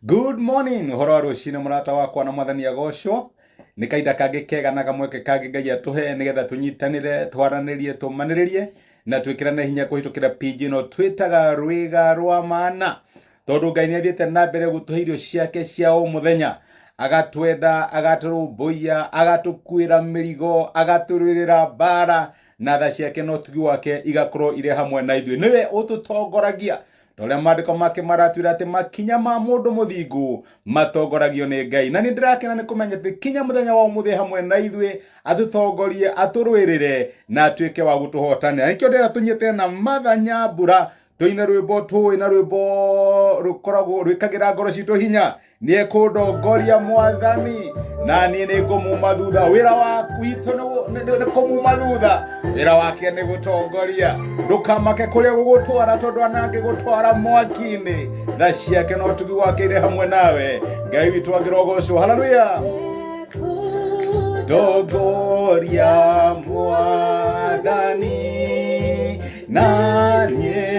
Good morning, ũhoro wa rũcinĩ mũrata wakwa na mwathani agocwo. Nĩ kahinda kangĩ kega na kamweke kangĩ Ngai atũhe nĩgetha tũnyitanĩre, twaranĩrie, tũmanĩrĩrie na twĩkĩrane hinya kũhĩtũkĩra page ĩno twĩtaga Rwĩga rwa Mana. Tondũ Ngai nĩ athiĩte na mbere gũtũhe irio ciake cia o mũthenya, agatwenda, agatũrũmbũiya, agatũkuĩra mĩrigo, agatũrũĩrĩra mbara, na tha ciake na ũtugi wake igakorwo irĩ hamwe na ithuĩ. Nĩwe ũtũtongoragia ta ũrĩa maandĩko make maratwĩra atĩ makinya ma mũndũ mũthingu matongoragio nĩ Ngai. Na nĩ ndĩrakena nĩ kũmenya atĩ kinya mũthenya wa ũmũthĩ hamwe na ithuĩ atũtongorie, atũrũĩrĩre na atuĩke wa gũtũhotanĩra. Nĩkĩo ndĩrenda tũnyite na Martha Nyambura tũine rwĩmbo tũĩ na rwĩmbo rũkoragwo rwĩkagĩra ngoro citũ hinya. Nĩ ekũndongoria mwathani na niĩ nĩ ngũmuma thutha. Wĩra wa witũ nĩ kũmuma thutha, wĩra wake nĩ gũtongoria. Ndũkamake kũrĩa gũgũtwara tondũ anangĩgũtwara mwaki-inĩ, tha ciake na ũtugi wake irĩ hamwe nawe. Ngai witũ angĩrogocwo. Haleluya. Ndongoria mwathani na niĩ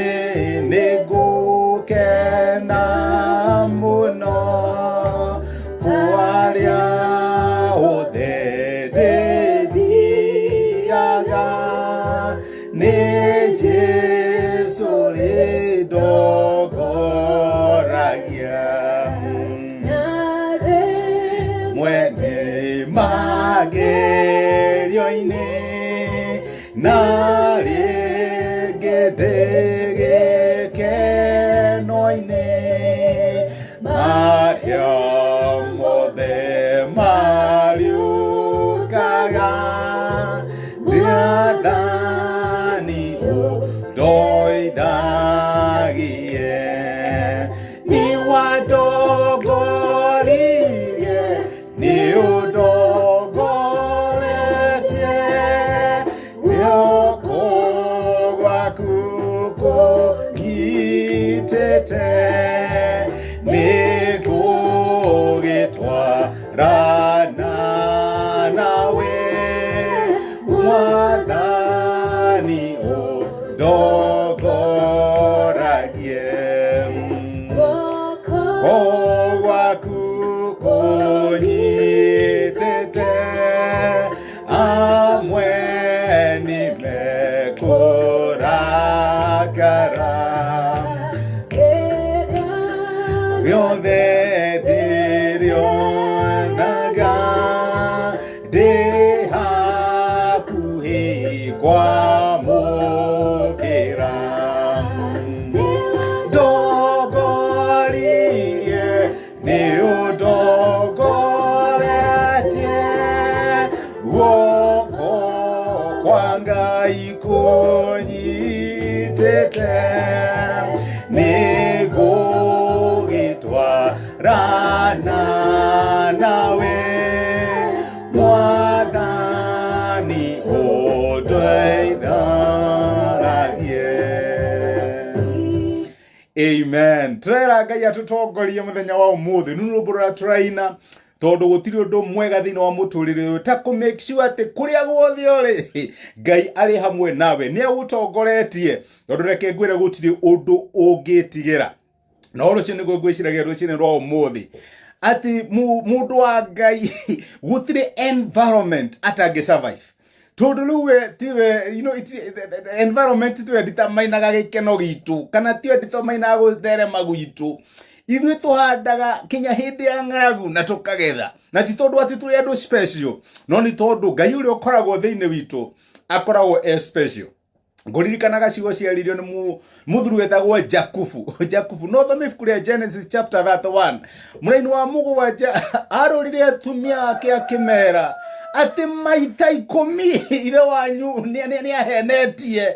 nĩngũkena mũno kwarĩa othe ndĩthiaga nĩ Jesũ rĩndongoragia mwene magerio-inĩ na rĩngĩ ndĩgĩkeno-inĩ marĩa mothe mariũkaga Mwathani ũndoithagie nĩ wandongoririe nĩ ũndongoretie guoko gwaku kũnyitĩte nĩ ngũgĩtwarana nawe mwathani ũndongoragie guoko gwaku kũnyitĩte amwe nĩ mekũrakara rĩothe ndĩrĩonaga ndĩ hakuhĩ kwamũkĩra ndongoririe nĩ ũndongoretie guoko kwa Ngai kũnyitĩte nĩ ngũgĩtwarana nawe mwathani ũndeithagie. Amen. Tũrera Ngai atũtongorie mũthenya wa ũmũthĩ. Nĩ rwĩmbo rũrĩa tũraina tondũ gũtirĩ ũndũ mwega thĩinĩ wa mũtũrĩre ũyũ ta kũ make sure atĩ kũrĩa guothe ũrĩ Ngai arĩ hamwe nawe, nĩ agũtongoretie, tondũ reke ngwĩre gũtirĩ ũndũ ũngĩtigĩra. No rũciũ nĩguo ngwĩciragia rũcinĩ rwa ũmũthĩ atĩ mũndũ wa Ngai gũtirĩ environment atangĩ survive, tondũ rĩu we tiwe the environment tiwe nditamainaga gĩkeno gitũ kana tiwe nditamainaga gũtherema gwitũ. Ithuĩ tũhandaga kinya hĩndĩ ya ng'aragu na tũkagetha, na ti tondũ atĩ tũrĩ andũ special, no nĩ tondũ Ngai ũrĩa ũkoragwo thĩinĩ witũ akoragwo e special. Ngũririkanaga ciugo ciaririo nĩ mũthuri wetagwo Jakubu. Jakubu no thome ibuku rĩa Genesis chapter 31 mũraini wa 7, arũrire atumia ake akĩmera atĩ maita 10 ithe wanyu nĩ ahenetie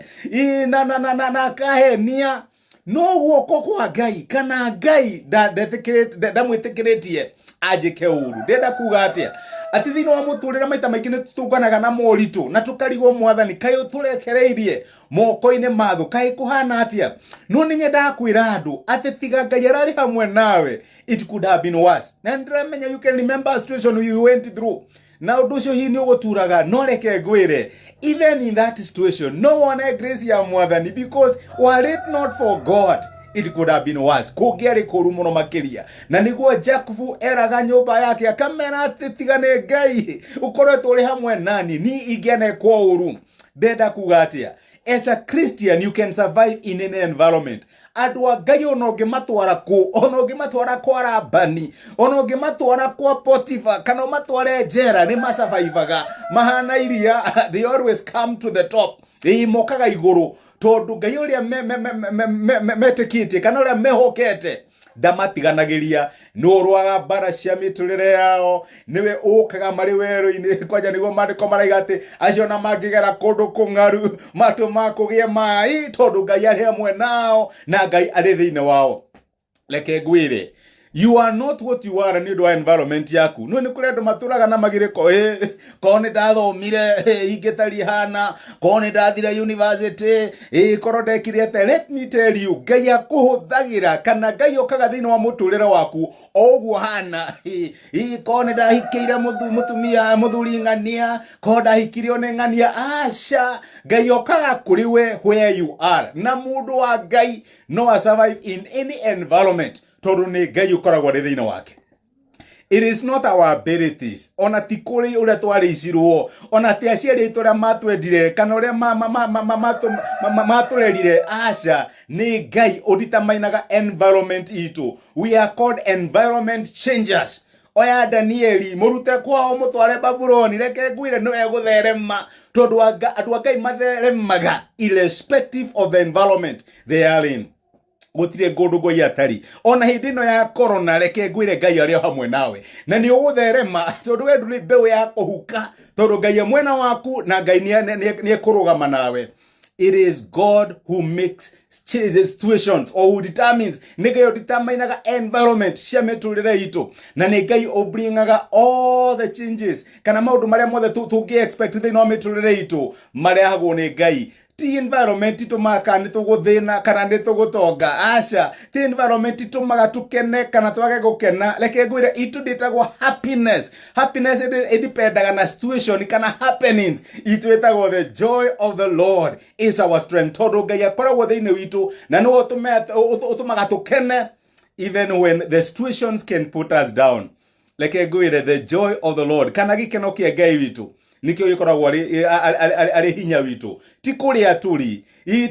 na akahenia, no guoko kwa Ngai kana Ngai ndamwĩtĩkĩrĩtie anjĩke ũru. Ndĩrenda kuga atĩa? Atĩ thĩinĩ wa mũtũrĩre maita maingĩ nĩ tũtũnganaga na moritũ na tũkarigwo, mwathani kaĩ ũtũrekereirie moko-inĩ ma thũ, kaĩ kũhana atĩa? No nĩ nyendaga kwĩra andũ atĩ tiga Ngai ararĩ hamwe nawe, it could have been worse. Na nĩndĩramenya you can remember a situation you went through, na ũndũ ũcio hihi nĩ ũgũturaga, no reke ngwĩre, even in that situation no wone grace ya mwathani, because were it not for God It could have been worse. Kũngĩarĩ kũru mũno makĩria. Na nĩguo Jakubu eraga nyũmba yake akamera atĩ tiga nĩ Ngai ũkoretwo ũrĩ hamwe nani, niĩ ingĩanekwo ũru. Ndenda kuga atĩa? As a Christian, you can survive in any environment. Andũ a Ngai ona ũngĩmatwara kũ, ona ũngĩmatwara kwa Labani, ona ũngĩmatwara kwa Potifa, kana ũmatware njera, nĩ masurvivaga. Mahana iria, they always come to the top. Ĩĩ, mokaga igũrũ tondũ Ngai ũrĩa metĩkĩtie kana ũrĩa mehokete ndamatiganagĩria. Nĩ ũrũaga mbara cia mĩtũrĩre yao, nĩwe ũkaga marĩ werũ-inĩ. Kwanja nĩguo maandĩko maraiga atĩ acio na mangĩgera kũndũ kũng'aru matũma kũgĩe maĩ, tondũ Ngai arĩ hamwe nao na Ngai arĩ thĩinĩ wao. Reke ngwĩre, you are not what you are nĩ ũndũ wa environment yaku. No nĩ kũrĩ andũ matũraga na magirĩko, ĩ korwo nĩ ndathomire, ingĩtariĩ hana, korwo nĩ ndathire university, ĩ korwo ndekire atĩa. Let me tell you, Ngai akũhũthagĩra kana Ngai okaga thĩinĩ wa mũtũrĩre waku o ũguo hana. Ĩ korwo nĩ ndahikĩire mũtumia mũthuri ng'ania, korwo ndahikirio nĩ ng'ania, aca. Ngai okaga kũrĩ we where you are, na mũndũ wa Ngai no a survive in any environment tondũ nĩ Ngai ũkoragwo arĩ thĩinĩ wake. It is not our abilities, ona ti kũrĩ ũrĩa twarĩicirwo, ona ti aciari aitũ ũrĩa matwendire kana ũrĩa matũrerire, aca. Nĩ Ngai ũditamainaga environment itũ. We are called environment changers. Oya Danieli, mũrute kwao mũtware Babuloni, reke ngwĩre nĩ egũtherema, tondũ andũ a Ngai matheremaga irrespective of the environment they are in. Gũtirĩ ngũndũ ngoi atari ona hĩndĩ ĩno ya corona. Reke ngwĩre, Ngai arĩ o hamwe nawe na nĩ ũgũtherema, tondũ we ndũrĩ mbeũ ya kũhuka, tondũ Ngai e mwena waku na Ngai nĩ ekũrũgama nawe. It is God who makes the situations or who determines. Nĩ Ngai ũdeterminaga environment cia mĩtũrĩre itũ, na nĩ Ngai ũbringaga all the changes kana maũndũ marĩa mothe tũngĩ expect thĩinĩ wa mĩtũrĩre itũ marehagwo nĩ Ngai. Ti environment itũmaga kana nĩ tũgũthĩna kana nĩ tũgũtonga, aca. Ti environment itũmaga tũkene kana twage gũkena. Reke ngwĩre, itu ndĩtagwo happiness. Happiness ĩdipendaga na situation kana happenings. Itu ĩtagwo the joy of the Lord is our strength, tondũ Ngai akoragwo thĩinĩ witũ na nĩwe ũtũmaga tũkene even when the situations can put us down. Reke ngwĩre, the joy of the Lord kana gĩkeno kĩa Ngai witũ nĩkĩo gĩkoragwo arĩ hinya witũ. Ti kũrĩa tũrĩ,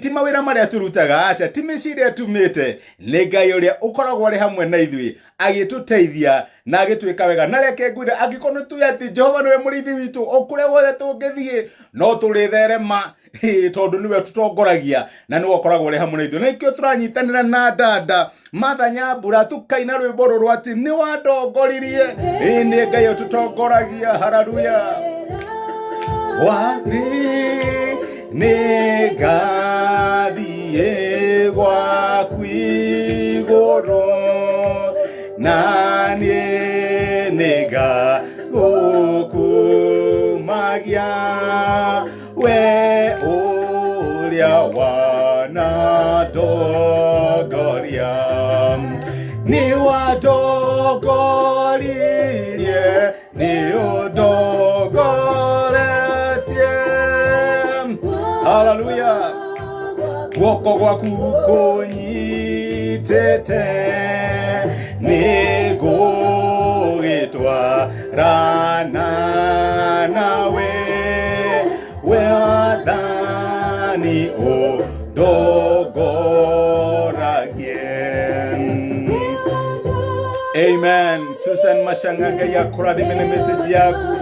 ti mawĩra marĩa tũrutaga, aca, ti mĩciĩ ĩrĩa tumĩte. Nĩ Ngai ũrĩa ũkoragwo arĩ hamwe na ithuĩ agĩtũteithia na agĩtwĩka wega. Na reke ngwĩre, angĩkorwo nĩ tuge atĩ Jehova nĩwe mũrĩithi witũ, o kũrĩa guothe tũngĩthiĩ no tũrĩtherema, tondũ nĩwe tũtongoragia na nĩwe ũkoragwo ũrĩ hamwe na ithuĩ. Na nĩkĩo tũranyitanĩra na dada Martha Nyambura tukaina rwĩmbo rũrũ atĩ nĩ wandongoririe. Ĩ nĩ Ngai ũtũtongoragia. Haleluya. Wathi nĩ ngathiĩ gwaku igũrũ, na niĩ nĩ ngagũkumagia, we ũrĩa wanandongoria, nĩ wandongoririe, nĩ ũndongoretie. Haleluya. Guoko gwaku kũnyitĩte, nĩ ngũgĩtwarana nawe, we wathani ũndongoragie. Amen. Susan Mashanga, Ngai akũrathime nĩ message yaku.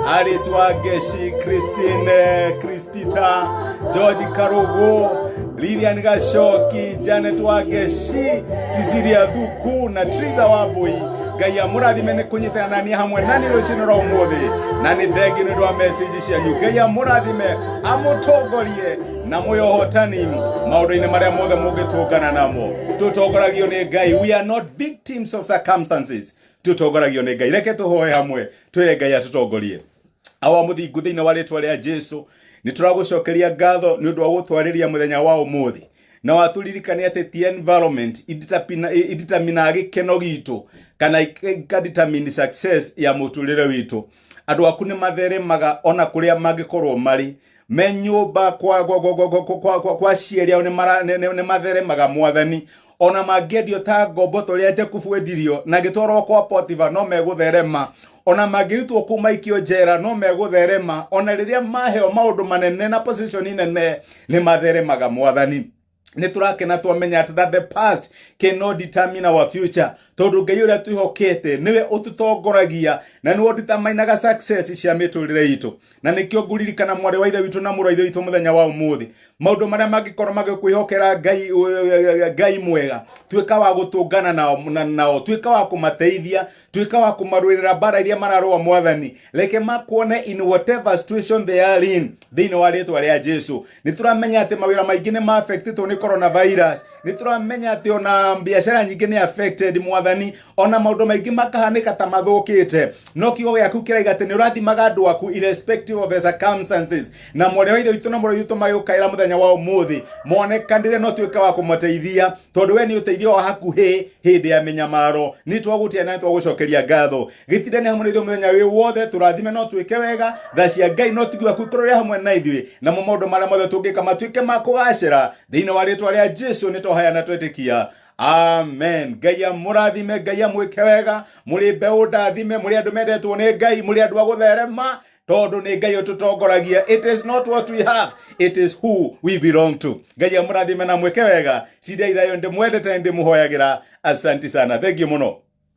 Alice Wangeshi, Christine, Chris Peter, George Karugu, Lilian Gacoki, Janet Wangeshi, Cecilia Thuku na Triza Wambui, Ngai amũrathime nĩ kũnyitana na niĩ hamwe na niĩ rũcinĩ rwa ũmũthĩ, na nĩ thengi nĩ ũndũ wa message cianyu. Ngai amũrathime, amũtongorie na mũyo ũhotani maũndũ-inĩ marĩa mothe mũngĩtũngana namo. Tũtongoragio nĩ Ngai. We are not victims of circumstances. Tũtongoragio nĩ Ngai. Reke tũhoe hamwe, twĩre Ngai atũtongorie. Awa mũthingu, thĩinĩ wa rĩtwa rĩa Jesu nĩ tũragũcokeria ngatho nĩ ũndũ wa gũtwarĩria mũthenya wa ũmũthĩ, na watũririkania atĩ ti environment ĩdeterminaga gĩkeno gitũ kana ĩkadetermine success ya mũtũrĩre witũ. Andũ aku nĩ matheremaga ona kũrĩa mangĩkorwo marĩ me nyũmba kwa aciari ao, nĩ matheremaga, Mwathani. Ona mangĩendio ta ngombo ta ũrĩa Jakubu endirio na agĩtwarwo kwa Potifa, no megũtherema. Ona mangĩrutwo kũu maikio njera, no megũtherema. Ona rĩrĩa maheo maũndũ manene na position nene, nĩ matheremaga. Mwathani, nĩ tũrakena twamenya atĩ that the past cannot determine our future, tondũ Ngai ũrĩa twĩhokete nĩwe ũtũtongoragia na nĩwe ũdeterminaga success cia mĩtũrĩre itũ. Na nĩkĩo ngũririkana mwarĩ wa ithe witũ na mũrũ wa ithe witũ mũthenya wa ũmũthĩ, maũndũ marĩa mangĩkorwo magĩkwĩhokera Ngai, Ngai mwega, tuĩka wa gũtũngana nao, tuĩka wa kũmateithia, tuĩka wa kũmarũĩrĩra mbara iria mararũa. Mwathani, reke makuone in whatever situation they are in, thĩinĩ wa rĩtwa rĩa Jesu. Nĩ tũramenya atĩ mawĩra maingĩ nĩ ma-affectĩtwo nĩ coronavirus. Nĩ tũramenya atĩ ona biacara nyingĩ nĩ affected. Mwathani, ona maũndũ maingĩ makahanĩka ta mathũkĩte, no kiugo gĩaku kĩraiga atĩ nĩ ũrathimaga andũ aku irrespective of the circumstances. Na mwarĩ wa ithe witũ na mũrũ wa ithe witũ magĩũkaĩra mũthenya wa ũmũthĩ, monekanĩre no tuĩke wa kũmateithia, tondũ we nĩ ũteithio wa hakuhĩ hĩndĩ ya mĩnyamaro. Nĩ twagũtia na nĩ twagũcokeria ngatho. Gĩtindane hamwe na ithuĩ mũthenya wĩ wothe, tũrathime no twĩke wega. Tha cia Ngai no tiguo yaku ikorwo hamwe na ithuĩ, namo maũndũ marĩa mothe tũngĩka matuĩke ma kũgacĩra. Thĩinĩ wa rĩtwa rĩa Jesu nĩ twahoya na twetĩkia, amen. Ngai amũrathime, Ngai amwĩke wega. Mũrĩ mbeũ ndathime, mũrĩ andũ mendetwo nĩ Ngai, mũrĩ andũ a gũtherema, tondũ nĩ Ngai ũtũtongoragia. It is not what we have, it is who we belong to. Ngai amũrathime na mwĩke wega. Cinda ithayo, ndĩmwendete, ndĩmũhoyagĩra. Asanti sana, thank you mũno.